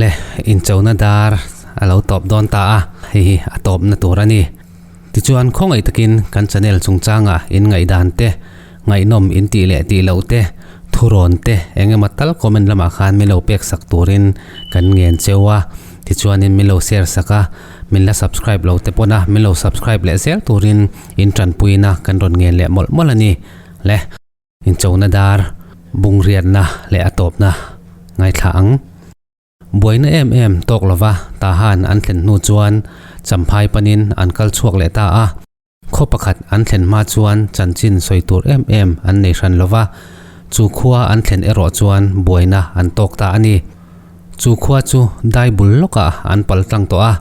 Awle, inchona dar a lo tawp dawn ta a, hei hi a tawpna tur a ni. Tichuan khawngaih takin kan channel chungchanga in ngaihdan te, ngaihnawm in tih leh tih loh te, thurawn te eng emaw tal comment lamah khan min lo pek sak turin kan ngen cheu a. Tichuanin min lo share sak a, min la subscribe lo te pawn a, min lo subscribe leh zel turin in tanpuina kan rawn ngen leh mawlh mawlh a ni. Le. Inchona dar, bungriatna leh a tawpna ngaithla ang. Buaina em em tawk lova Tahan an thlen hnu chuan Champhai panin an kal chhuak leh ta a. Khaw pakhat an thlen hma chuan chanchin sawi tur em em an nei hran lova, chu khua an thlen erawh chuan buaina an tawk ta a ni. Chu khua chu dai bul lawkah an pal tlang tawh a,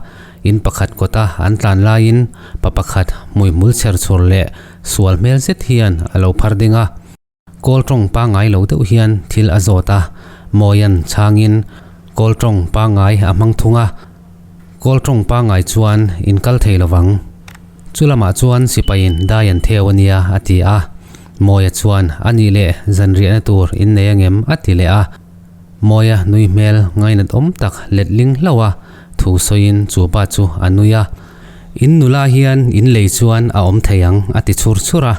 in pakhat kawta an tlan laiin pa pakhat hmuihmul chher chhur leh Sual hmel zet hian a lo phar ding a, kawl tawng pangngai lo deuh hian thil a zawt a, Mawian chhangin kawl tawng pangngai a hmang thung a, kawl tawng pangngai chuan in kal thei lo vang. Chu lamah chuan sipaiin dai an theu a nia a ti a, Mawia chuan a nih leh zanriahna tur in nei angem a ti leh a, Mawia nui hmel ngainat awm tak letling hlauh a thu sawiin chu pa chu a nui a. In nula hian in lei chuan a awm thei ang a ti chhur chhur a.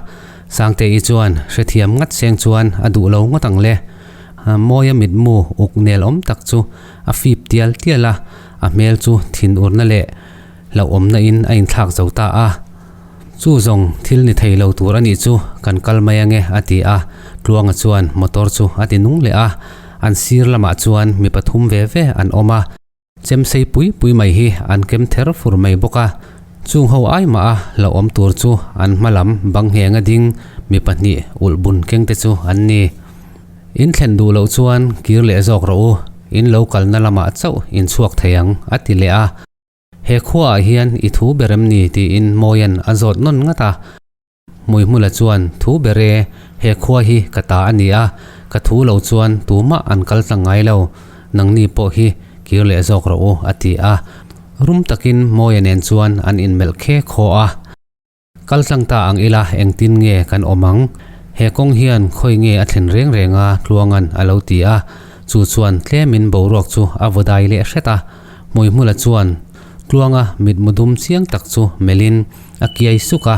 Sangte-i chuan hrethiam ngat seng chuan a duh lo ngawt ang le. Mawia mitmu uk nel awm tak chu a fip tial tial a, a hmel chu thinurna leh hlauhawmna in a inthlak zo ta a. Chu zawng thil ni thei lo tur a nih chu kan kal mai ange a ti a, Tluanga chuan motor chu a ti nung leh a, an sir lamah chuan mi pathum ve ve an awm a, chemsei pui pui mai hi an kem ther fur mai bawk a, chung ho ai mah a hlauhawm tur chu an hma lam bang ngheng a ding mi pahnih ulh bun keng te chu an ni. In thlen duh loh chuan kir leh zawk rawh u, in lo kalna lamah chauh in chhuak thei ang a ti leh a. He khuaah hian i thu ber em ni? tiin Mawia'n a zawt nawn ngat a. Hmuihmula chuan, Thu ber e, he khua hi ka ta a ni a, ka thu lo chuan tumah an kal tlang ngai lo, nangni pawh hi kir leh zawk rawh u, a ti a. Rum takin Mawia nen chuan an inmelh khe khaw a. Kal tlang ta ang ila engtin nge kan awm ang? He kawng hian khawi nge a thlen reng reng a Tluanga'n a lo ti a, chu chuan tlemin boruak chu a vaw dai leh hret a. Hmuihmula chuan Tluanga mitmu dum chiang tak chu melhin a kiai suk a,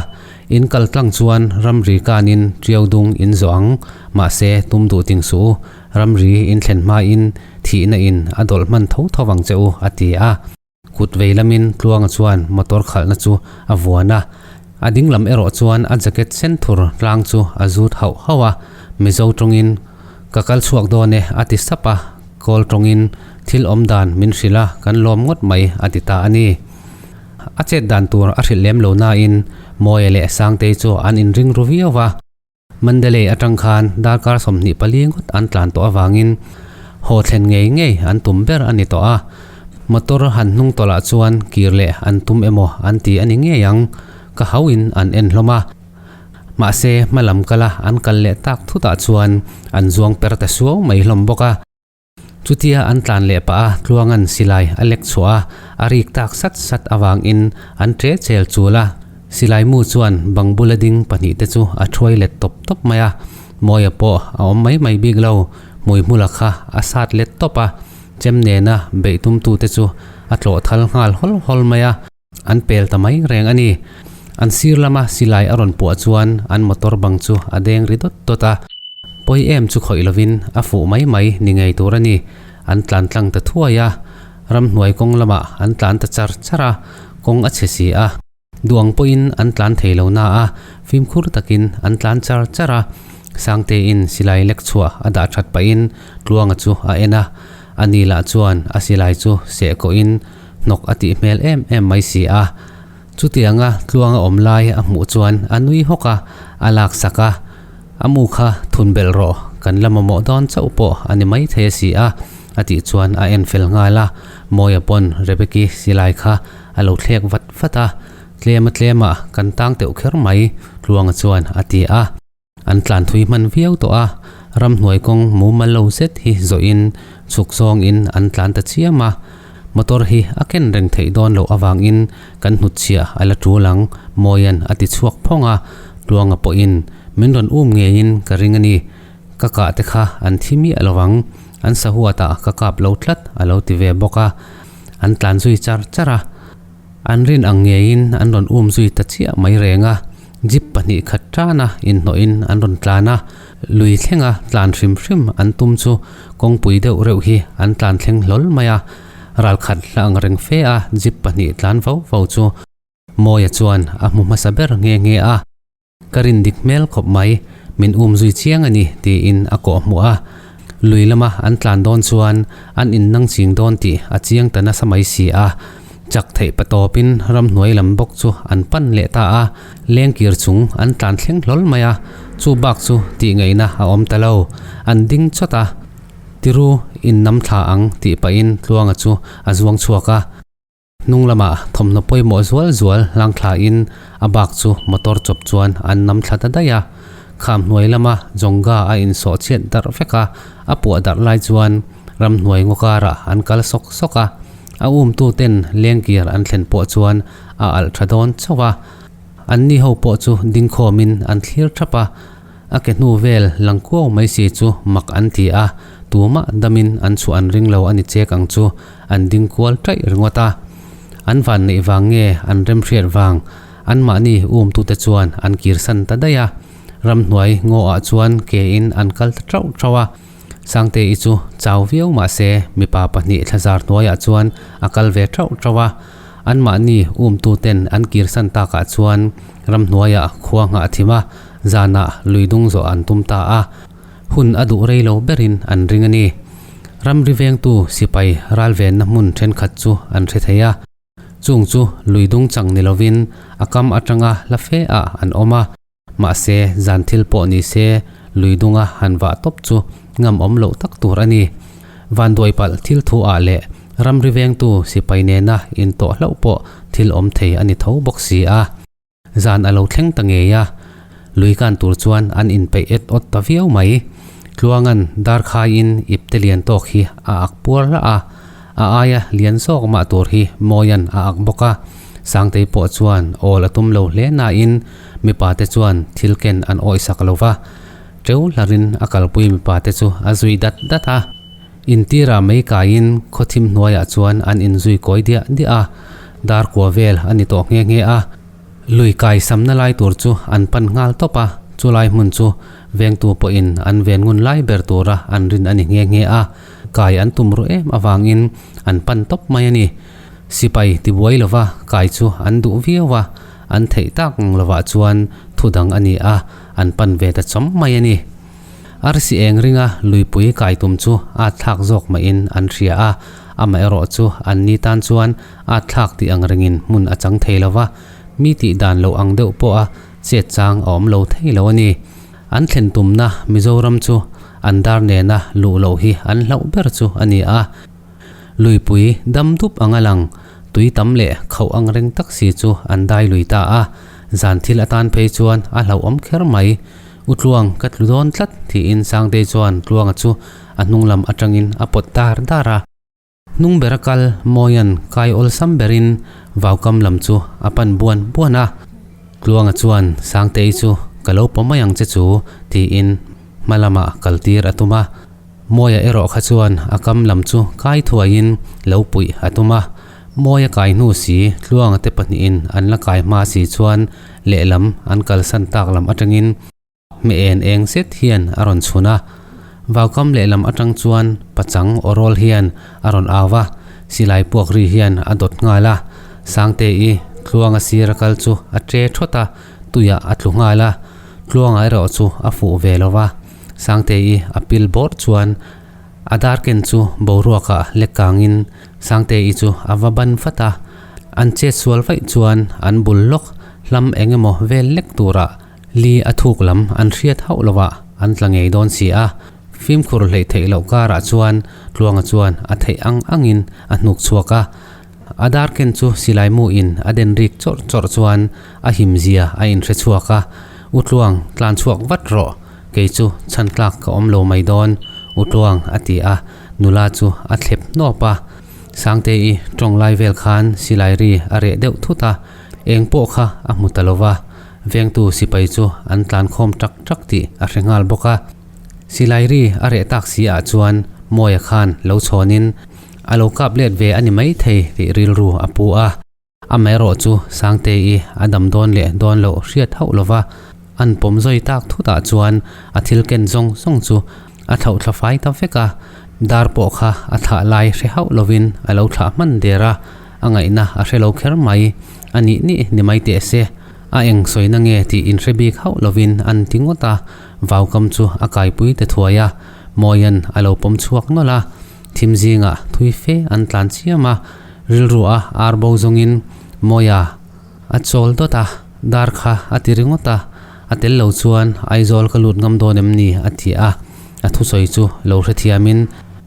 In kal tlang chuan ramri kanin tiau dung in zawh ang, mahse tum duh ting suh u, ramri in thlen hmain thihna in a dawlh hman tho tho vang che u a ti a. Kut vei lamin Tluanga chuan motor khalhna chu a vuan a, a ding lam erawh chuan a jacket sen thur tlang chu a zut hauh hauh a, Mizo tawngin Ka kal chhuak dawn e a ti sap a, Kawl tawngin Thil awm dan min hrilh a, kan lawm ngawt mai a ti ta a ni. A chet dan tur a hrilh lem lo nain Mawia leh Sangtei chu an inring ru viau va. Mandalay atang khan darkar 24 ngawt an tlan tawh avangin haw thlen ngei ngei an tum ber a ni tawh a, motor han hnung tawlh ah chuan kir leh an tum emaw an ti a ni ngei ang, ka hauhin an en hlawm a. Mahse hma lam kala an kal leh tak thutah chuan an zuang per ta suau mai hlawm bawk a. Chutia an tlan leh pah a, Tluanga'n silai a lek chhuah a, a rik tak sat sat avangin an ṭe chel chul a. Silai mu chuan bang bula ding pahnihte chu a ṭhuai let tawp tawp mai a, Mawia pawh a awm mai mai bik lo, hmuihmula kha a sat let tawp a, chem nena beih tumtute chu a tlawh thal nghal hawl hawl mai a. An pel ta mai reng a ni. An sir lama silai a rawn puah chuan an motor bang chu a deng ri dawt dawt a. Pawi em chu khawih lovin a fuh mai mai ni ngei tur a ni. An tlan tlang ta thuai a. Ramhnuai kawng lamah an tlan ta char char a, kawng a chhe si a. Duang pawhin an tlan thei lo na a, fimkhur takin an tlan char char a. Sangtein silai lek chhuah a dah that pahin Tluanga chu a en a. Ani lah chuan a silai chu seh kawhin hnawk a tih hmel em em mai si a. Chutianga tluanga awm lai a hmuh chuan a nui hawk a, a lak sak a, A mu kha thun belh rawh, kan la mamawh dawn chauh pawh a ni mai thei a si a, a tih chuan a en fel nghal a. Mawia pawn Rebeki silai kha a lo thlek vat vat a, Tlema tlema kan tang teuh kher mai, Tluanga chuan a ti a. An tlan thui hman viau tawh a, ramhnuai kawng mumal lo zet hi zawhin chhuk zawngin an tlan ta chiam a, motor hi a ken reng theih dawn loh avangin kan hnutchhiah a la tul ang, Mawia'n a ti chhuak phawng a, Tluanga pawhin min rawn um ngeiin ka ring a ni, ka kah te kha an thi miah lo ang, An sahuatah ka kap lo tlat a lo ti ve bawk a. An tlan zui char char a. An rin ang ngeiin an rawn um zui ta chiah mai reng a. Jeep pahnih khat tana inhnawhin an rawn tlan a. Lui thlenga tlan hrim hrim an tum chu kawngpui deuh reuh hi an tlan thleng hlawl mai a. Ralkhat hla ang reng fe a jeep pahnih tlan vo vo chu Mawia chuan a hmu hmasa ber nghe nghe a. Ka rin dik hmel khawp mai, min um zui chiang a ni, tiin a kawh hmuh a. Lui lama an tlan dawn chuan an innang ching dawn tih a chiang ta nasa mai si a. Chak theih patawpin ramhnuai lam bawk chu an pan leh ta a, lengkir chung an tlan thleng hlawl mai a, chu bak chu tih ngaihna a awm ta lo. An ding chawt a, Tiru, innam thla ang, tih pahin Tluanga chu a zuang chhuak a. Hnung lamah thawmhnaw pawimawh zual zual hlang thlain a bak chu motor chawp chuan an nam thla ta daih a. Kham hnuai lama Jongga a insawh chhiat darh vek a, a puah darh lai chuan ramhnuai ngaw karah an kal sawk sawk a. A umtu ten lengkir an thlen pawh chuan a alh tha dawn chauh a. Anni ho pawh chu dingkhawmin an thlir thap a. A ke hnu vel lang kuau mai si chu mak an ti a, tumah damin an chhuah an ring lo a ni chek ang chu, an ding kual taih ringawt a. An van neih vang nge an remhriat vang, anmahni umtute chuan an kirsan ta daih a. Ramhnuai ngaw ah chuan ke in an kal ta tauh tauh a. Sangte-i chu chau viau mah se mipa pahnih thlazar hnuaiah chuan a kal ve tauh tauh a. Anmahni umtuten an kirsan takah chuan ramhnuaiah khua nghah thim a, Zanah lui dung zawh an tum ta a, hun a duh rei lo berin an ring a ni. Ramri vengtu sipai ralvenna hmun thenkhat chu an hre thei a, chung chu lui dung chang ni lovin a kam atanga hla fe ah an awm a, mahse zan thil pawh ni se lui dunga han vah tawp chu ngam awm loh tak tur a ni. Vanduai palh thil thu ah leh ramri vengtu sipai nena intawh hlauh pawh thil awm thei a ni tho bawk si a. Zan a lo thleng ta ngei a, lui kan tur chuan an inpeih et awt ta viau mai. Tluangan dar khaiin ipte lian tawk hi a ak puar lah a, a aia lian zawk mah tur hi Mawian a ak bawk a. Sangtei pawh chuan awl a tum lo hle nain mipa te chuan thil ken an awihsak lo va, teu hlarin a kalpui mipa te chu a zui dat dat a. Intira mei kaiin khawthim hnuaiah chuan an inzui kawi diah diah a, dar kua vel a ni tawh nghe nghe a. Lui kai samna lai tur chu an pan nghal tawp a, chulai hmun chu vengtu pawhin an ven ngun lai ber tura an rin a ni nghe nghe a, kai an tum ruh em avangin an pan tawp mai a ni. Sipai tibuai lova kai chu an duh viau a, an theih tak ang lovah chuan thu dang a ni a, an pan ve ta chawm mai a ni. Arsi eng ringa luipui kai tum chu a thlak zawk mahin an hria a, amaherawh chu an ni tan chuan a thlak tih ang ringin hmun a chang thei lo va, mi tih dan loh ang deuh pawha chet chang a awm lo thei lo a ni. An thlen tumna Mizoram chu an dar nena luh loh hi an hlauh ber chu a ni a. Luipui dam dup anga lang, tui tam leh khauh ang reng tak si chu an dai lui ta a, zan thil atan phei chuan a hlauhawm kher mai. U Tluang, ka tlu dawn tlat, tiin Sangtei chuan Tluanga chu a hnung lam atangin a pawt dar dar a. Hnung bera kal Mawia'n kai awlsam berin vaukam lam chu a pan buan buan a. Tluanga chuan Sangtei chu ka lo paw mai ang che chu, tiin hma lamah kal tir a tum a. Mawia erawh kha chuan a kam lam chu kai thuaiin lo puih a tum a. Mawia kai hnu si Tluanga te pahnihin an la kai hma si chuan lehlam an kalsan tak lam atangin hme en eng zet hian a rawn chhun a. Vaukam lehlam atang chuan pachang aw rawl hian a rawn au va, silai puak ri hian a dawt nghal a. Sangte-i Tluanga sira kal chu a che thawt a, tuiah a tlu nghal a. Tluanga erawh chu a fuh ve lo va. Sangte-i a pil bawrh chuan a dar ken chu boruakah lek kangin Sangte-i chu a va ban vat a, an chet sual vaih chuan an bul lawk hlam eng emaw vel lek turah li a thuk lam an hriat hauh lovah an tla ngei dawn si a. Fimkhur hleih theih loh karah chuan Tluanga chuan a theih ang angin a hnuk chhuak a, a dar ken chu silai mu in a den rik chawrh chawrh chuan a him zia a inhre chhuak a, U Tluang, tlan chhuak vat rawh, kei chu chhan tlak ka awm lo mai dawn, U Tluang a ti a, nula chu a thlep hnawp a. Sangte-i tawng lai vel khan silai ri a reh deuh thut a, eng pawh kha a hmu ta lo va, vengtu sipai chu an tlan khawm tak tak tih a hre nghal bawk a. Silai ri a reh tak si ah chuan Mawia khan lo chhawnin a lo kap let ve a ni maithei tih rilru a pu a. Amaherawh chu Sangte-i a dam dawn leh dawn loh hriat hauh lova an pawm zawi tak thutah chuan a thil ken zawng zawng chu a thlauh thla fai ta vek a, dar pawh kha a thlah lai hre hauh lovin a lo thlah hman der a, a ngaihna a hre lo kher mai. A nih nih ni mai teh se, a eng sawina nge tih inhre bik hauh lovin an ti ngawt a, vaukam chu a kaipui ta thuai a, Mawia'n a lo pawm chhuak nawlh a, thim zingah thui fe an tlan chiam a, Rilru a ar bo zawngin Mawia a chawl dawt a, dar kha a ti ringawt a, a tel lo chuan Aizawl ka lut ngam dawn em ni a ti a, a thusawi chu lo hrethiamin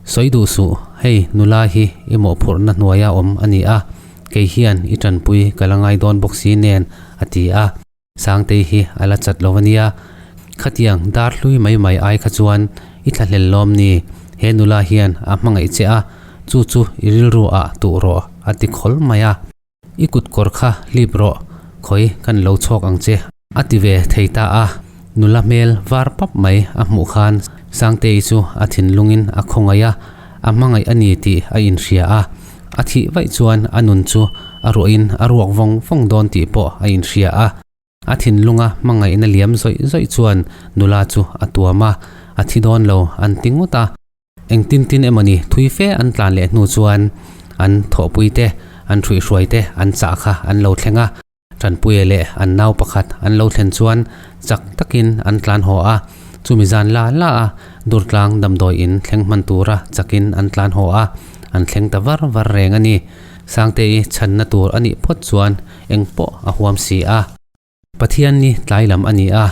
sawi duh suh, hei nula hi i mawhphurhna hnuaia awm a ni a, kei hian i tanpui ka la ngai dawn bawk si nen a ti a. Sangtei hi a la chat lo a nia. Khatiang dar hlui mai mai ai kha chuan i thlahlel lawm ni? He nula hian a hmangaih che a, chu chu i rilru ah tuh rawh a ti khawl mai a. I kut kawr kha hlip rawh, khawi kan lo chhawk ang che a ti ve thei ta a. Nula hmel var pap mai a hmuh khan Sangtei chu a thinlungin a khawngaih a, a hmangaih a ni tih a inhria a. A thih vaih chuan a nun chu a ruahin a ruak vawng vawng dawn tih pawh a inhria a. A thinlunga hmangaihna liam zawih zawih chuan nula chu a tuam a, a thi dawn lo an ti ngawt a. Engtin tin emawni thui fe an tlan leh hnu chuan an thawhpui te, an hruihhruai te an chah kha an lo thleng a. Tanpuia leh an nau pakhat an lo thlen chuan chak takin an tlan haw a, chumi zan la la a Durtlang damdawi in thleng hman tura chakin an tlan haw a, an thleng ta var var reng a ni. Sangtei chhanna tur a nih phawt chuan eng pawh a huam si a. Pathian ni tlai lam a ni a,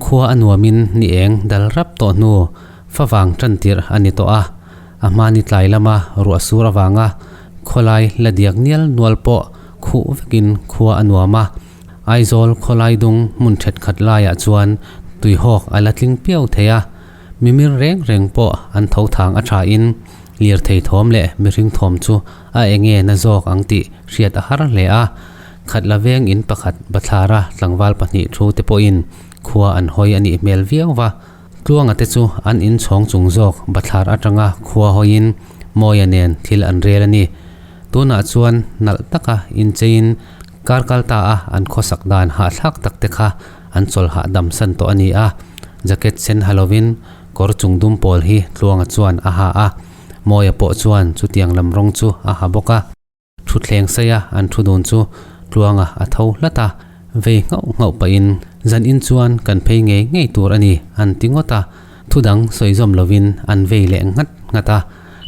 khua a nuamin ni eng dal rap tawh hnu favang tan tirh a ni tawh a, a hmani tlai lama ruah sur avanga khawlai la diak nial nual pawh khuh vekin khua a nuam a, Aizawl khawlai dung hmun thetkhat laiah chuan tuihawk a la tling piau thei a, mimir reng reng pawh an tho thang a thain lirthei thawm leh mihring thawm chu a enge na zawk ang tih hriat a har hle a, Khatla veng in pakhat bathlara tlangval pahnih thu te pawhin khua an hawi a nih hmel viau va, Tluanga te chu an in chhawng chung zawk bathlar atanga khua hawiin Mawia nen thil an rel a ni. Tunah chuan nalh taka incheiin kar kal ta a an khawsak dan hahthlak tak te kha an chawl hahdam san tawh a ni a, jacket sen ha lovin kawr chung dum pawl hi Tluanga chuan a ha a, Mawia pawh chuan chutiang lam rawng chu a ha bawk a. Thutthleng saia an thu dun chu Tluanga a tho hlat a, vei nghauh nghauh pahin zan in chuan kan phei ngei ngei tur a ni an ti ngawt a, thu dang sawi zawm lovin an vei leh nghat nghat a,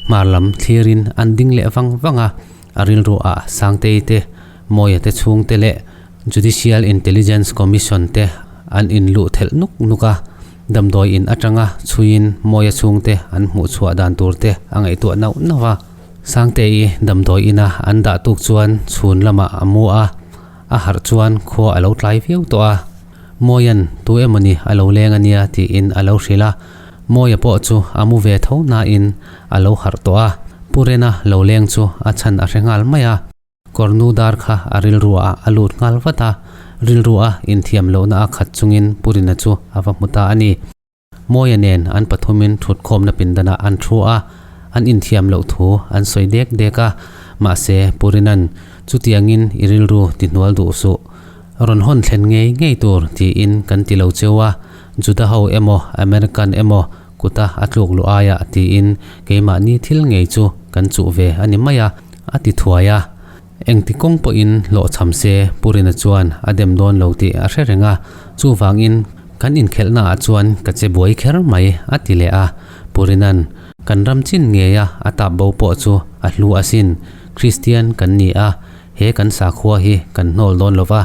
hmar lam thlirin an ding leh vang vang a, a rilru ah Sangtei te, Mawia te chhung te leh Judicial Intelligence Commission te an inluh thelh nuk nuk a, damdawi in atanga chhuiin Mawia chhungte an hmuh chhuah dan tur te a ngaihtuah nauh nauh a. Sangtei damdawi ina an dah tuk chuan chhun lamah a mu a, a harh chuan khua a lo tlai viau tawh a. Mawia'n tu emawni a lo leng a nia tiin a lo hrilh a, Mawia pawh chu a mu ve tho nain a lo harh tawh a, Pu Rena lo leng chu a chhan a hre nghal mai a. Kawrnu dar kha a rilruah a lut nghal vat a, rilrua inthiam lohna a khat chungin Pu Rina chu a va hmu ta a ni. Mawia nen an pathumin thutkhawmna pindanah an thu a, an inthiam loh thu an sawi dek dek a, mahse Purina'n chutiangin i rilru ti hnual duh suh. Rawn hawn thlen ngei ngei tur tiin kan ti lo cheu a, Juda ho emaw American emaw kuta a tluk luh aiah tiin keimahni thil ngei chu kan chuh ve a ni mai a, a ti thuai a. Engti kawng pawhin hlawhchham se Purina chuan a dem dawn lo tih a hre reng a, chuvangin kan inkhelhnaah chuan ka che buai kher mai a ti leh a. Purina'n kan ram chin ngeia a tap bo pawh chu a hlu asin, Kristian kan ni a, he kan sakhua hi kan hnawl dawn lo va,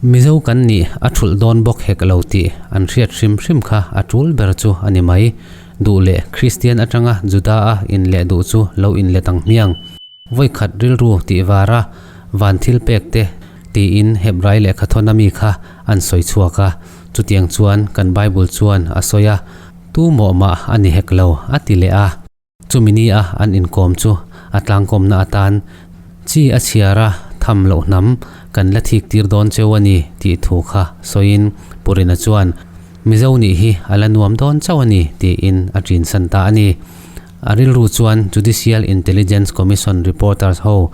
Mizo kan nih a thulh dawn bawk hek lo tih an hriat hrim hrim kha a tul ber chu a ni mai. Duh leh Kristian atanga Juda-a inleh duh chu lo inlet ang hmiang. Vawikhat rilru tih vara van thil pek te tiin Hebrai lehkha thawn ami kha an sawi chhuak a, chutiang chuan kan Bible chuan a sawi a, tu mawh mah a ni hek lo a ti leh a. Chumi ni a an inkawm chu a tlangkawmna atan chi a chhiar a tham loh hnam kan la thik tir dawn cheu a ni tih thu kha sawiin Purina chuan Mizo nih hi a la nuam dawn chauh a ni tiin a ṭinsan ta a ni. A rilru chuan Judicial Intelligence Commission reporters ho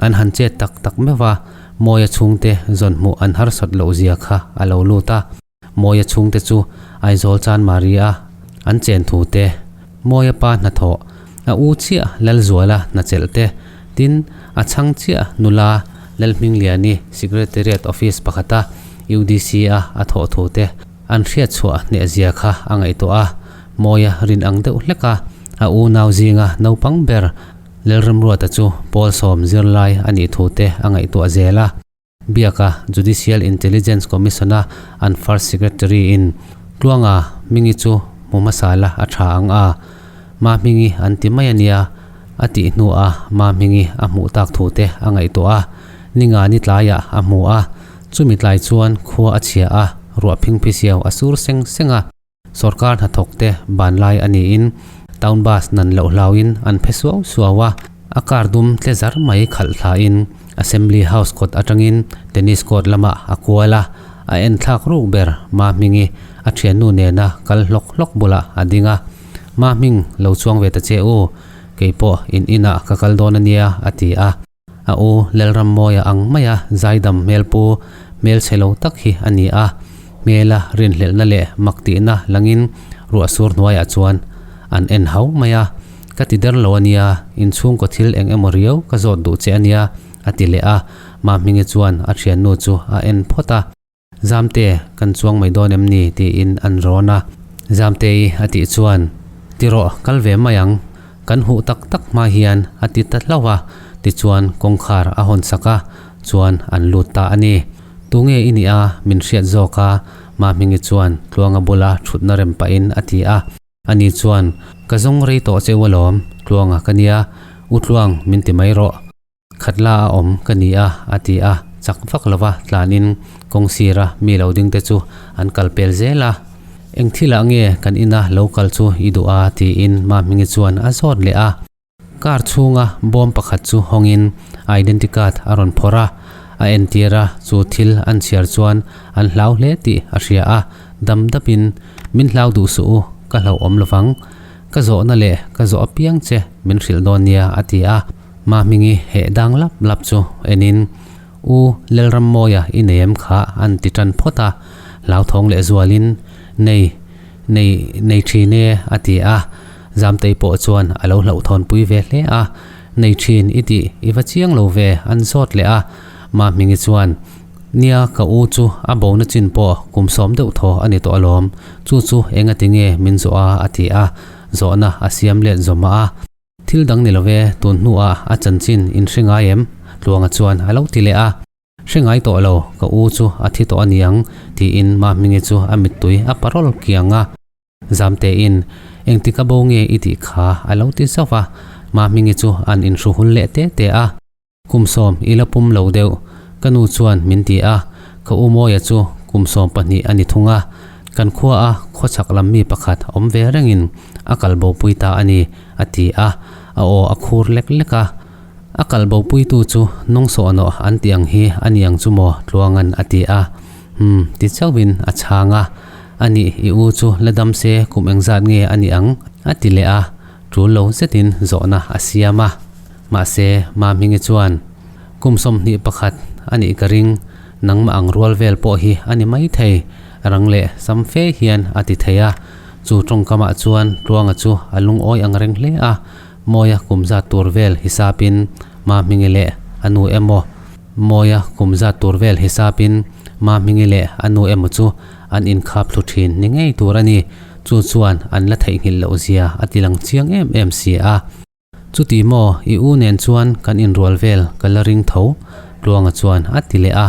an han chet tak tak meuh va, Mawia chhungte zawn hmuh an harsat loh zia kha a lo lut a. Mawia chhungte chu Aizawl Chanmari-a an chen thu te, Mawia pa hnathawh, a u chiah Lalzuala hnachelh te, tin, a chhang chiah nula Lalhmingliani Secretariat Office pakhata UDC-a a thawh thu te an hriat chhuah hneh zia kha a ngaihtuah a. Mawia rin ang deuh hlek a, a unau zinga naupang ber Lalremruata chu Pawl sawm zirlai a nih thu te a ngaihtuah zel a. Biaka Judicial Intelligence Commission-a an First Secretary-in Tluanga Hmingi chu hmu hmasa la a tha ang a, Ma Hmingi an ti mai a nia a tih hnuah Ma Hmingi a hmuh tak thu te a ngaihtuah a, ninga ni tlaiah a hmu a, chumi tlai chuan khua a chhia a, ruah phingphi siau a sur seng seng a. Sorkar hnathawkte ban lai a niin town bus nan loh hlauin an phe suau suau a, a car dum tle zar mai khalh thlain Assembly House kawt atangin tennis court lamah a kual a, a enthlak ruk ber Mahmingi a thiannu nena kal hlawk hlawk bulah a ding a, Mahming lo chuang ve ta che u, keipawh in inah ka kal dawn a nia a ti a. A u Lalrammawia ang maia zaidam hmelpu hmelchhe lo tak hi a ni a, hmela rinhlelhna leh mak tihna langin ruah sur hnuaiah chuan an en hau mai a, Ka ti der lo a nia, inchhungkaw thil eng emaw riau ka zawt duh che a nia, a ti leh a, Mahmingi chuan a thiannu chu a en phawt a. Zamte, kan chuang mai dawn em ni? tiin an rawn a. Zamtei a tih chuan, Ti rawh, kal ve mai ang. Kan huh tak tak hma hian a ti ta hlauh a, tichuan kawngkhar a hawn sak a, chuan an lut ta a ni. Tunge i nih a, min hriat zawk a, Mahmingi chuan Tluanga bula thutna rem pahin a ti a. Ani chuan, Ka zawng rei tawh che u alawm, Tluanga ka nia, U Tluang min ti mai rawh. Khatla a awm ka ni a, a ti a, chak vak lova tlanin kawng sira mi lo ding te chu an kal pel zel a. Eng thilah nge kan ina lo kal chu i duh a? tiin Mahmingi chuan a zawt leh a. Car chhunga bawm pakhat chu hawngin identity card a rawn phawrh a, a entir a, chu thil an chhiar chuan an hlau hle tih a hria a, dam dapin, Min hlau duh suh u, ka hlauhawm lovang. Ka zawhna leh ka zawh apiang che min hrilh dawn nia, a ti a. Mahmingi heh dang lap lap chu enin, U Lalrammawia i nei em kha an ti tan phawt a, hlauthawng leh zualin, Nei, nei, nei thin e a ti a. Zamtei pawh chuan a lo hlauhthawnpui ve hle a, Nei thin i tih i va chiang lo ve an zawt leh a. Mahmingi chuan, Nia ka u chu a bona chin pawh kum sawm deuh thaw a ni tawh alawm, chu chu engati nge min zawh a a ti a, zawhna a siam let zawmah a. Thil dang ni love, tun hnuah a chanchin in hre ngai em? Tluanga chuan a lo ti leh a. Hre ngai tawh lo, ka u chu a thi tawh a niang, tiin Mahmingi chu a mittui a parawl kiang a. Zamtein, Engtik a bo nge i tih kha? a lo ti zauh a. Mahmingi chu an inhruhul leh te te a. Kum sawm i la pum lo deuh, ka nu chuan min ti a, ka u Mawia chu kum 12 a ni thung a, kan khua a khawchhak lam mi pakhat awm ve rengin a kal bopui ta a ni, a ti a, a aw a khur lek lek a. A kal bopuitu chu nawngsawhnawh an tih ang hi a ni ang chu maw Tluanga'n a ti a, Umm ti chauhin a chhang a, A nih i u chu la dam se kum engzat nge a nih ang? a ti leh a, tul lo zetin zawhna a siam a. Mahse, Mahmingi chuan, Kum 21 a nih ka ring, nangmah ang rual vel pawh hi a ni maithei, rang leh sam fe hian a ti thei a. Chu tawngkamah chuan Tluanga chu a lungawi ang reng hle a, Mawia kum zat tur vel hisapin Mahmingi leh a nu emaw, Mawia kum zat tur vel hisapin Mahmingi leh a nu emaw chu an inkhap thlu thin ni ngei tur a ni. Chu chuan an la theihnghilh loh zia a ti lang chiang em em si a. Chuti maw, i u nen chuan kan inrual vel ka la ring tho, Tluanga chuan a ti leh a,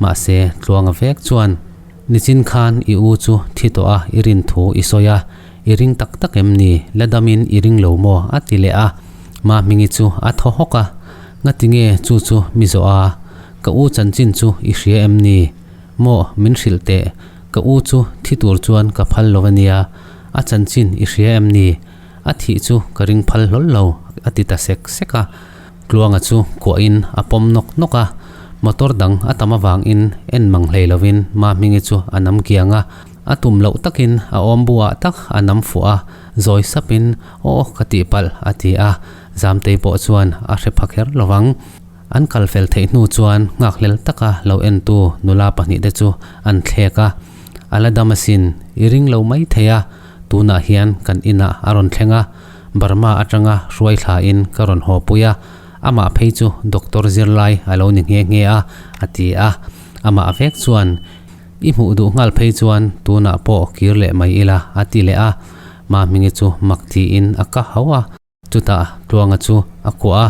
mahse Tluanga vek chuan, Nichin khan i u chu thi tawh a i rin thu i sawi a, i ring tak tak em ni, la damin i ring lo maw? a ti leh a, Mahmingi chu a thaw hawk a, Ngati nge chu chu mi zawh a, ka u chanchin chu i hria em ni? Maw min hrilh teh, ka u chu thi tur chuan ka phal lo a nia, a chanchin i hria em ni? A thih chu ka ring phal hlawl lo, a ti ta sek sek a. Tluanga chu kuahin a pawm nawk nawk a, motor dang a tam avangin en mang hlei lovin Mahmingi chu a nam kiang a. A tum loh takin a awm buah tak a nam fuh a, zawi sapin, Aw ka tihpalh, a ti a. Zamtei pawh chuan a hre pha kher lo vang. An kal fel theih hnu chuan nghakhlel taka lo entu nula pahnihte chu an thlek a. A la dam asin, i ring lo mai thei a, tunah hian kan inah a rawn thleng a, Burma atanga hruai thlain ka rawn haw pui a, amah phei chu doctor zirlai a lo ni nghe nghe a, a ti a. Amah vek chuan, I hmuh duh nghal phei chuan tunah pawh kir leh mai ila, a ti leh a. Mahmingi chu mak tiin a ka hauh a. Chutah Tluanga chu a kuah a,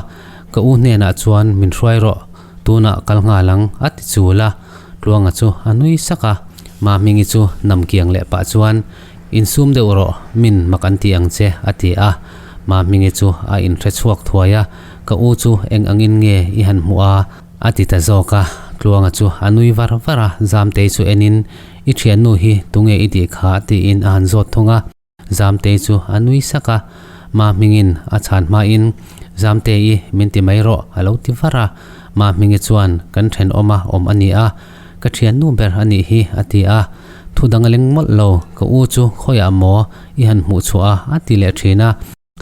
Ka u hnenah chuan min hruai rawh, tunah kal nghal ang, a ti chul a. Tluanga chu a nui sak a, Mahmingi chu nam kiang leh pah chuan, Insum deuh rawh, min mak an ti ang che, a ti a. Mahmingi chu a inhre chhuak thuai a, Ka u chu eng angin nge i han hmuh a? A ti ta zawk a. Tluanga chu a nui var var a, Zamtei chu enin, I thiannu hi tunge i tih kha? tiin a han zawt thung a. Zamtei chu a nui sak a, Mahmingin a chhan hmain, Zamtei min ti mai rawh a lo ti var a. Mahmingi chuan, Kan thenawma awm a ni a, ka thiannu ber a nih hi a ti a. Thu dang a leng mawlh lo, ka u chu khawiah maw i han hmuh chhuah a a ti leh thin a.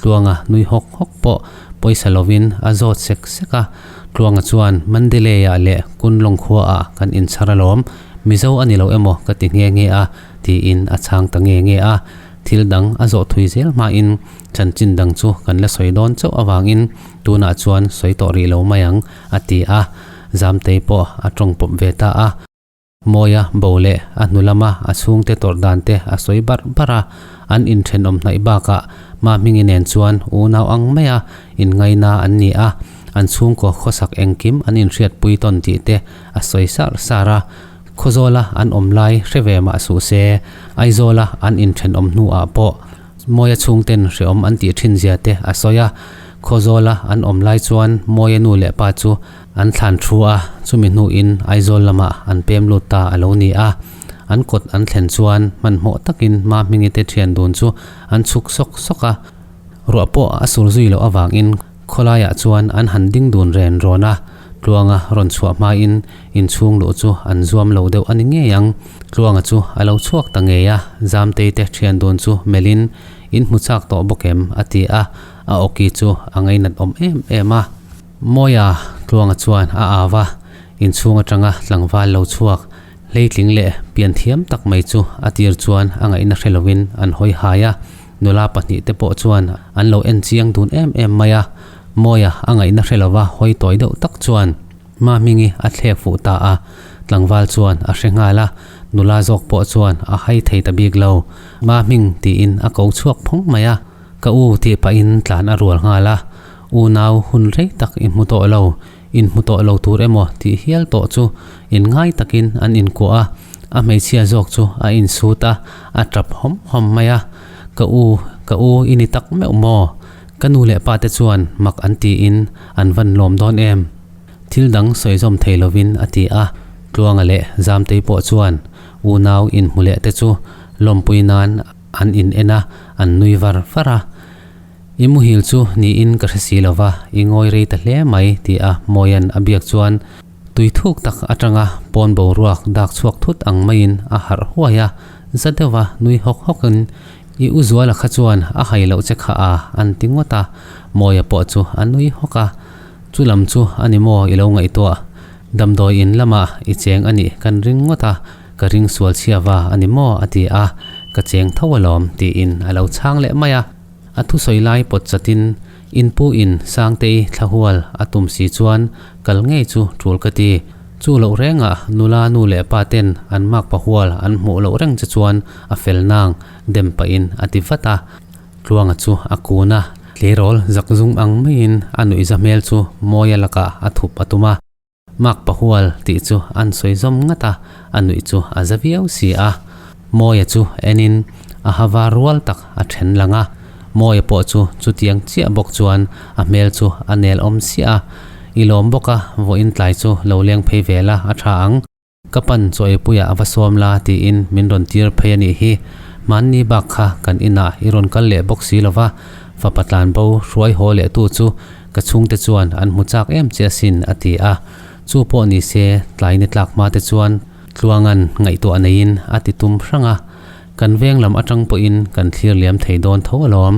Tluanga nui hawk hawk pawh pawisa lovin a zawt sek sek a. Tluanga chuan, Mandalay-ah leh Kunlong khuaah kan inchhar alawm, Mizo a ni lo emaw ka ti nghe nghe a, tiin a chhang ta nge nge a. Thil dang a zawh thui zel hmain chanchin dang chu kan la sawi dawn chauh avangin tunah chuan sawi tawh rih lo mai ang, a ti a. Zamtei pawh a tawng pawp ve ta a. Mawia bo leh a hnu lama a chhungte tawrh dan te a sawi barh barh a, an inthenawm hnaih bakah Mahmingi nen chuan unau ang maia inngaina an ni a, an chhungkaw khawsak engkim an inhriatpui tawn tih te a sawi sar sar a. Khawzawla an awm lai hre ve mah suh se, Aizawla an inthenawm hnuah pawh Mawia chhungten hreawm an tih thin zia te a sawi a, Khawzawla an awm lai chuan Mawia nu leh pa chu an thlan thu a, chumi hnuin Aizawl lamah an pem lut ta a lo ni a. An kawt an thlen chuan hmanhmawh takin Mahmingi te thian dun chu an chhuk sawk sawk a, ruah pawh a sur zui loh avangin khawlaiah chuan an han ding dun ren rawn a, Tluanga rawn chhuah hmain inchhung luh chu an zuam lo deuh a ni ngei ang. Tluanga chu a lo chhuak ta ngei a, Zamtei te thian dun chu melhin in hmu chak tawh bawk em? a ti a, a awki chu a ngainat awm em em a. Mawia Tluanga chuan a au a, inchhung atanga tlangval lo chhuak hleitling leh pian thiam tak mai chu a tir chuan a ngaihna hre lovin an hawi hai a, nula pahnihte pawh chuan an lo en chiang dun em em mai a, Mawia a ngaihna hre lova hawi tawi deuh tak chuan Mahmingi a thlek fuh ta a, tlangval chuan a hre nghal a, nula zawk pawh chuan a hai thei ta bik lo. Mahming tiin a ko chhuak phawng mai a, ka u tih pahin tlan a rual nghal a, unau hun rei tak i hmu tawh lo, in hmu tawh lo tur emaw tih hial tawh chu in ngai takin an inkuah a, a hmeichhia zawk chu a insut a, a tap hawm hawm mai a, ka u, ka u i ni tak meuh maw? Ka nu leh pa te chuan mak an tiin an van lawm dawn em? Thil dang sawi zawm thei lovin a ti a, Tluanga leh Zamtei pawh chuan unau inhmu leh te chu lawmpui nan an in en a, an nui var var a. I muhil chu niin ka hre si lova, i ngawi rei ta hle mai ti a Mawia'n a biak chuan tui thuk tak atanga pawn boruak dak chhuak thut ang maiin a harh huai a, za deuha nui hawk hawkin I u Zuala kha chuan a hai loh che kha a, an ti ngawt a. Mawia pawh chu a nui hawk a. Chu lam chu a ni maw i lo ngaihtuah? Damdawi in lamah i cheng a nih kan ring ngawt a, ka ring sual chhia va a ni maw? a ti a. Ka cheng tho alawm, tiin a lo chhang leh mai a. A thusawi lai pawt chatin in pu in Sangtei thlahual a tum si chuan kal ngei chu tul ka ti. Chu loh rengah nula nu leh pa ten an mak pahual an hmuh loh reng che chuan a fel nang dem pahin a ti vat a. Tluanga chu a kun a, tleirawl zakzum ang maiin a nuihza hmel chu Mawia lakah a thup a tum a. Mak pahual tih chu an sawi zawm ngat a, a nuih chu a za viau si a. Mawia chu enin a ha var rual tak a then lang a, Mawia pawh chu chutiang chiah bawk chuan a hmel chu a nel awm siah a. I lawm bawk a, vawiin tlai chu lo leng phei ve la a tha ang. Ka pan chaw eipuiah a va sawm la tiin min rawn tir phei a nih hi. Hmanni bak kha kan inah i rawn kal leh bawk si lo va, fapa tlan bo hruai haw leh tu chu ka chhungte chuan an hmu chak em che asin a ti a. Chu pawh ni se tlai ni tlak hma te chuan Tluanga'n ngaihtuah neiin a ti tum hrang a. Kan veng lam atang pawhin kan thlir liam thei dawn tho alawm.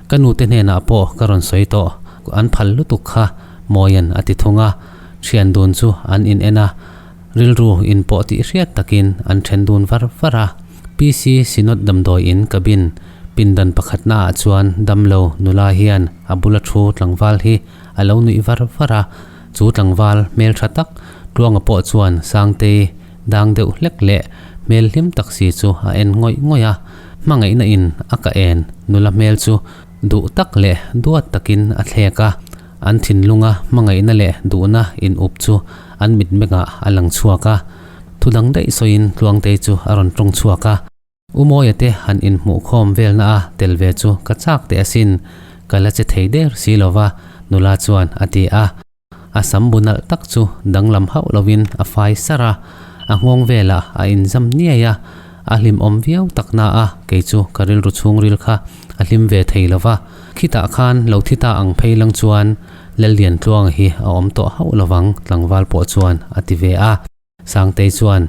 Ka nute hnenah pawh ka rawn sawi tawh, an phal lutuk kha Mawia'n a ti thung a. Thian dun chu an in en a, rilru in pawh tih hriat takin an then dun var var a. PC Synod damdawi in cabin pindan pakhatna ah chuan damlo nula hian a bula thu tlangval hi a lo nuih var var a. Chu tlangval hmeltha tak Tluanga pawh chuan Sangtei dang deuh hlek leh hmel hlim tak si chu a en ngawih ngawih a. Hmangaihna in a ka en nula hmel chu duh tak leh duat takin a thlek a. An thinlunga hmangaihna leh duhna in up chu an mitmengah a lang chhuak a. Thu dang daih sawiin Tluangtei chu a rawn tawng chhuak a. U Mawia te han inhmuhkhawm velna a tel ve chu ka chak teh asin, ka la che thei der si lova, nula chuan a ti a. A sam bu nalh tak chu danglam hauh lovin a fai sar a, a nghawng velah a inzam niai a, a hlimawm viau tak na a, kei chu ka rilru chhungril kha a hlim ve thei lova. Khitah khan lo thi ta ang phei lang chuan Lalliantluanga hi a awm tawh hauh lovang tlangval pawh chuan a ti ve a. Sangtei chuan,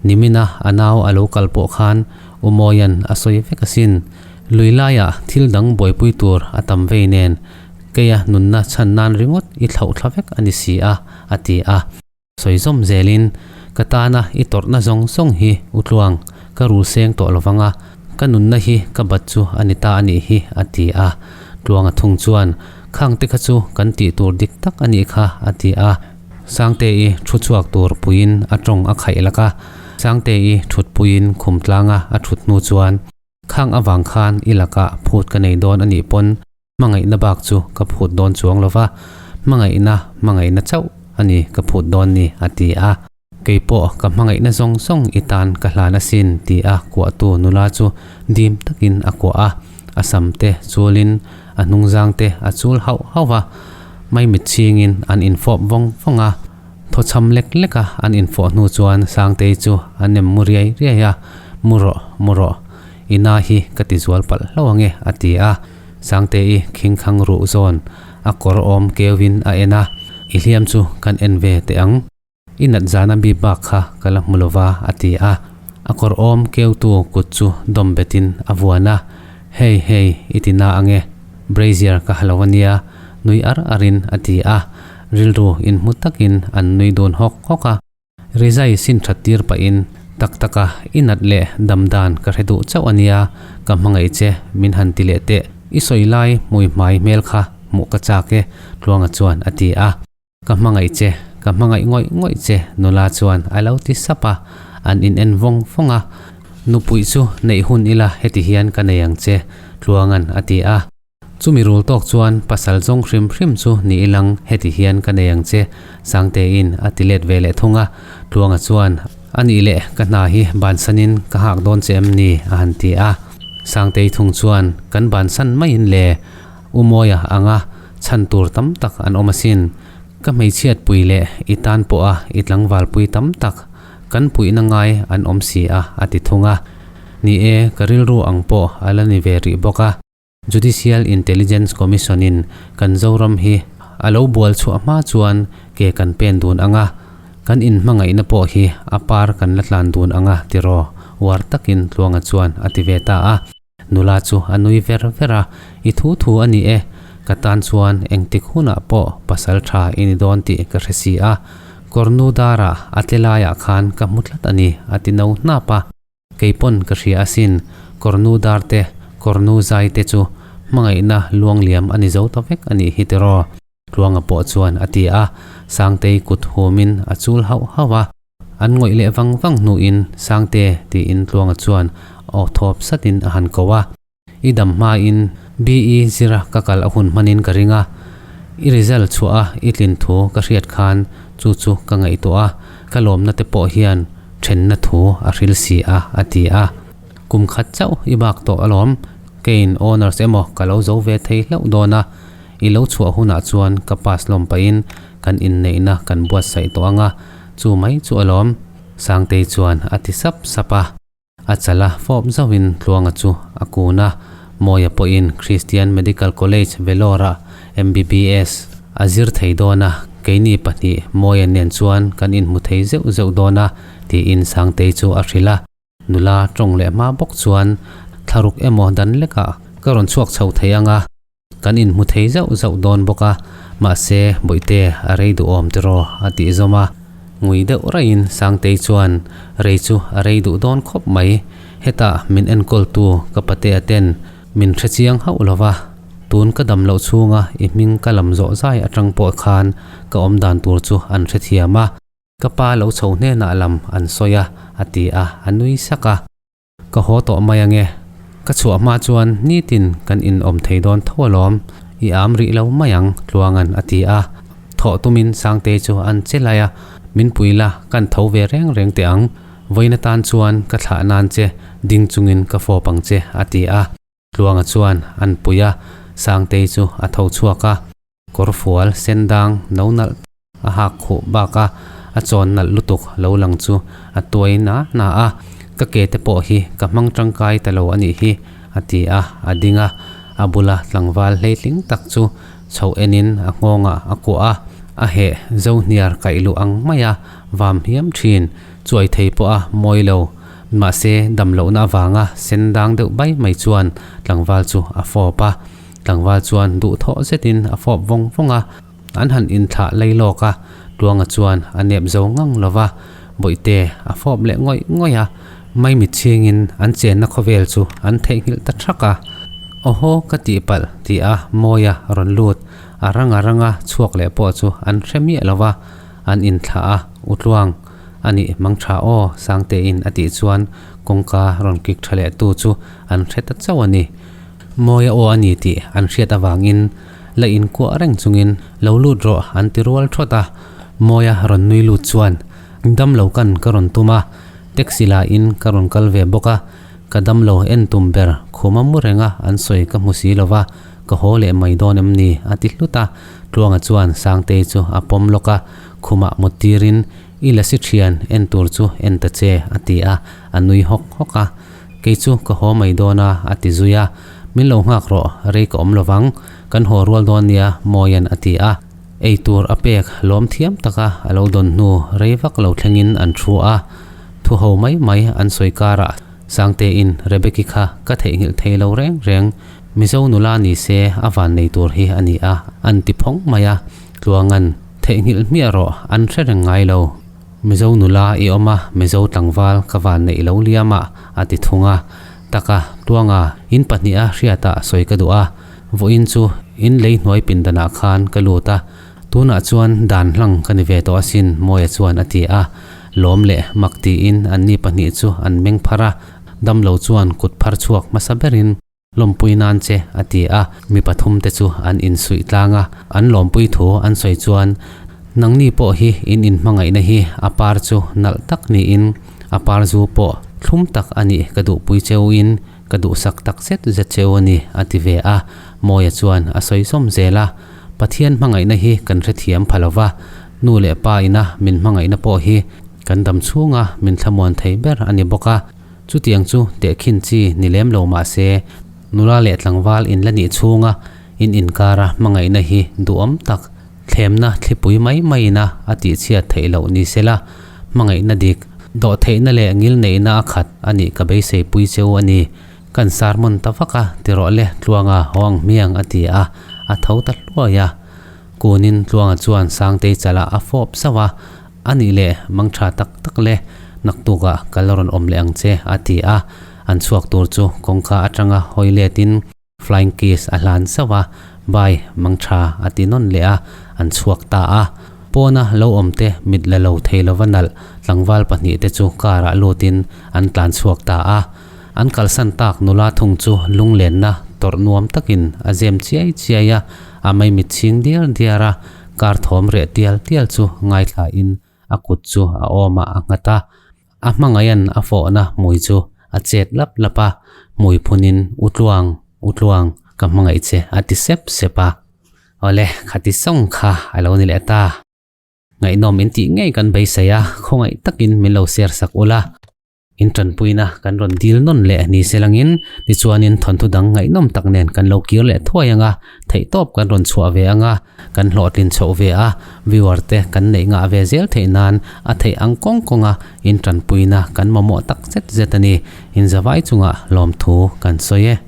Nimina a nau a lo kal pawh khan U Mawia'n a sawi vek asin. Lui laiah thil dang buaipui tur a tam vei nen keia nunna chhan nan ringawt i thlauh thla vek a ni si a, a ti a. Sawi zawm zelin, Ka tana i tawrhna zawng zawng hi U Tluang, ka rul seng tawh lovang a, ka nunna hi ka bat chu a ni ta a nih hi, a ti a. Tluanga thung chuan, Khangte kha chu kan tih tur dik tak a nih kha, a ti a. Sangte-i thu chhuak tur puiin a tawng a khaih lak a, Sangte-i thut puiin khum tlanga a thut hnu chuan, Khang avang khan i lakah phut ka nei dawn a nih pawn hmangaihna bak chu ka phut dawn chuang lo va, hmangaihna hmangaihna chauh a ni ka phut dawn ni, a ti a. Kei pawh ka hmangaihna zawng zawng i tan ka hlan asin, ti a kuahtu nula chu dim takin a kuah a, a sam te chulin a hnungzang te a chul hauh hauh va, maimit chhingin an infawp vawng vawng a. Thawchham lek lek a an infawh hnu chuan Sangtei chu a nem mu riai riai a, Mu rawh, mu rawh, i na hi ka ti zual palh hlauh ange, a ti a. Sangtei khingkhang ruh zawn a kawr awm keuhin a en a, I hliam chu kan en ve teh ang. I nat zana mi bak kha ka la hmu lo va, a ti a. A kawr awm keutu kut chu dawm betin a vuan a, Hei, hei, i ti na ange, brazier ka ha lo a nia, nui ar arin a ti a. Rilru inhmu takin an nui dun hawk hawk a. Rizai sin that tir pahin, Tak taka, i nat leh dam dan ka hre duh chauh a nia, ka hmangaih che, min han ti leh teh. I sawi lai hmui hmai hmel kha hmuh ka chak e, Tluanga chuan a ti a. Ka hmangaih che, ka hmangaih ngawih ngawih che, nula chuan a lo ti sap a, an in en vawng vawng a. Nupuih chu neih hun ila heti hian ka nei ang che, Tluanga'n a ti a. Chumi rul tawk chuan pasal zawng hrim hrim chu ni ilang heti hian ka nei ang che, Sangtein a ti let ve leh thung a. Tluanga chuan, A nih leh ka hna hi bansanin ka hak dawn che em ni? a han ti a. Sangtei thung chuan, Kan bansan maiin le, U Mawia anga chhan tur tam tak an awm asin. Ka hmeichhiat pui leh i tan pawha i tlangval pui tam tak kan puihna ngai an awm si a, a ti thung a. Ni e, ka rilru ang pawh a la ni ve rih bawk a. Judicial Intelligence Commission in kan Zoram hi a lo bual chhuah hma chuan ke kan pen dun ang a, kan inhmangaihna pawh hi a par kan la tlan dun ang a tiraw, uar takin Tluanga chuan a ti ve ta a. Nula chu a nui ver ver a, I thu thu a ni e, ka tan chuan engtik hunah pawh pasal tha i ni dawn tih ka hre si a, kawrnu darah a tle laiah khan ka hmu tlat a ni, a ti no hnap a. Kei pawn ka hria asin, kawrnu dar te, kawrnu zai te chu hmangaihna luangliam a ni zo ta vek a nih hi tiraw? Tluanga pawh chuan a ti a, Sangtei kut humin a chul hauh hauh a. An ngawih leh vang vang hnuin Sangte tiin Tluanga chuan aw thawp satin a han ko a. I dam hmain BE zira ka kal a hun hmanin ka ring a. I result chhuah a i tlin thu ka hriat khan chu chu ka ngaihtuah a, ka lawmna te pawh hian thenna thu a hril si a, a ti a. Kum khat chauh i bak tawh alawm, keiin honours emaw ka lo zo ve thei hlauh dawn a, i lo chhuah hunah chuan ka pass lawm pahin kan inneihna kan buatsaih tawh ang a, Chu mai chu alawm, Sangtei chuan a ti sap sap a. A chal a fawp zauhin Tluanga chu a kun a, Mawia pawhin Christian Medical College Vellore-ah MBBS a zir thei dawn a, keini pahnih Mawia nen chuan kan inhmu thei zeuh zeuh dawn a, tiin Sangtei chu a hrilh a. Nula tawng leh hma bawk chuan thlaruk emaw dan lekah ka rawn chhuak chho thei ang a, kan inhmu thei zauh zauh dawn bawk a, mahse Bawihte a rei duhawm tiraw a tih zawm a. Ngui deuh raihin Sangtei chuan rei chu a rei duh dawn khawp mai, hetah min enkawltu ka patea ten min hrechiang hauh lo va, tun ka dam loh chhunga i hming ka lam zawh zai atang pawh khan ka awm dan tur chu an hrethiam a. Ka pa lo chho hnenah lam an sawi a, a ti a, a nui sak a. Ka haw tawh mai ange. Ka chhuah hma chuan nitin kan inawm thei dawn tho alawm, i am rih lo mai ang, Tluanga'n a ti a. Thawh tumin Sangtei chu an che lai a, Min pui la, kan tho ve reng reng teh ang. Vawiin atan chuan ka thlah nan che, ding chungin ka fawp ang che, a ti a. Tluanga chuan an pui a, Sangtei chu a tho chhuak a. Kawrfual sendang no nalh a hak khuh bak a, a chawn nalh lutuk lo lang chu a tuai na na a, Ka ke te pawh hi ka hmang tangkai ta lo a nih hi, a ti a, a ding a, a bula tlangval hleitling tak chu chho enin a nghawngah a kuah a, a heh zo hniar kaih luh ang maia vam hiam thin, chuai thei pawh a mawi lo, mahse dam lohna avanga sendang deuh bai mai chuan tlangval chu a fawp a. Tlangval chuan duhthawh zetin a fawp vawng vawng a, an han inthlah lei lawk a, Tluanga chuan a nep zo ngang lo va, Bawihte a fawp leh ngawih ngawih a, Maimit chhingin an chenna khawvel chu an theihnghilh ta thak a. Awhaw ka tih palh ti a Mawia rawn lut, a ranga ranga chhuak leh pawh chu an hre miah lo va, an inthlah a, U Tluang, a nih mang tha aw Sangtein a tih chuan kawngka rawn kik tha leh tu chu an hre ta chauh a ni. Mawia aw a ni tih an hriat avangin la inkuah reng chungin lo lut rawh an ti rual thawt a, Mawia rawn nui lut chuan dam lo kan ka rawn tum a, taxi la in ka rawn kal ve bawk a, ka dam lo en tum ber khuma mu renga an sawi ka hmu si lova ka haw leh mai dawn em ni a ti hlut a, Tluanga chuan Sangtei chu a pawm lawk a, khumah mut tirin i lasi thian en tur chu en ta che a ti a, a nui hawk hawk a. Kei chu ka haw mai dawn a, a ti zui a. Min lo nghak rawh, rei ka awm lovang. Kan haw rual dawn nia, Mawia'n a ti a. Ei tur a pek lawm thiam taka a lo dawn hnu rei vak lo thlengin an thu a. Thu ho mai mai an sawi karah Sangtein Rebeki kha ka theihnghilh thei lo reng reng. Mizo nula ni se a van nei tur hi a ni a, an ti phawng mai a. Tluanga'n theihnghilh hmiah rawh an hre reng ngai lo. Mizo nula i awm a, Mizo tlangval ka van neih lo liam a, a ti thung a. Taka, Tluanga, in pahniha hriatah sawi ka duh a, vawiin chu in lei hnuai pindanah khan ka lut a, tunah chuan dan hlang ka ni ve tawh asin, Mawia chuan a ti a. Lawm leh mak tiin anni pahnih chu an meng phar a, damlo chuan kut phar chhuak hmasa berin, Lawmpui nan che, a ti a. Mi pathumte chu an insuih tlang a, an lawmpui thu an sawi chuan, Nangni pawh hi in inhmangaihna hi a par chu nalh tak niin a par zu pawh thlum tak a nih ka duhpui cheu in ka duhsak tak zet zet cheu a ni, a ti ve a. Mawia chuan a sawi zawm zel a, Pathian hmangaihna hi kan hrethiam pha lo va, nu leh pa ina min hmangaihna pawh hi kan dam chhunga min thlamuan thei ber a ni bawk a. Chutiang chu tehkhin chi ni lem lo mah se, nula leh tlangval in la nih chhunga in inkara hmangaihna hi duhawm tak, thlemna thlipui mai maiina a tihchhiat theih loh ni se la, hmangaihna dik, dawhtheihna leh ngilneihna a khat a nih ka beisei pui cheu a ni. Kan sermon ta vak a, ti rawh le, Tluanga haw ang hmiang a ti a, a tho ta hluai a. Kunin Tluanga chuan Sangtei chalah a fawp zauh a, A nih leh mang tha tak tak le, naktukah ka la rawn awm leh ang che, a ti a. An chhuak tur chu kawngka atanga hawi letin flying kiss a hlan zauh a, Bye, mang tha, a ti nawn leh a, an chhuak ta a. Pawna lo awmte mit la lo thei lova nalh tlangval pahnihte chu car ah lutin an tlan chhuak ta a. An kalsan tak nula thung chu lunglenna tawrh nuam takin a zem chiai chiai a, a maimit chhing diar diar a. Kar thawm reh tial tial chu ngaithlain a kut chu a awmah a nghat a, a hmangaihan a fawhna hmui chu a chet lap lap a, hmui phunin U Tluang, U Tluang, ka hmangaih che a ti sep sep a. Awle, khati sawng kha a lo ni leh ta. Ngaihnawm in tih ngei kan beisei a, khawngaih takin min lo share sak ula. In tanpuina kan rawn dil nawn leh ni se langin tichuanin thawnthu dang ngaihnawm tak nen kan lo kir leh thuai ang a, theihtawp kan rawn chhuah ve ang a, kan hlawhtlin chhoh ve a, viewer te kan neih ngah ve zel theih nan a theih ang kawng kawnga in tanpuina kan mamawh tak zet zet a ni. Inzavai chungah lawmthu kan sawi e.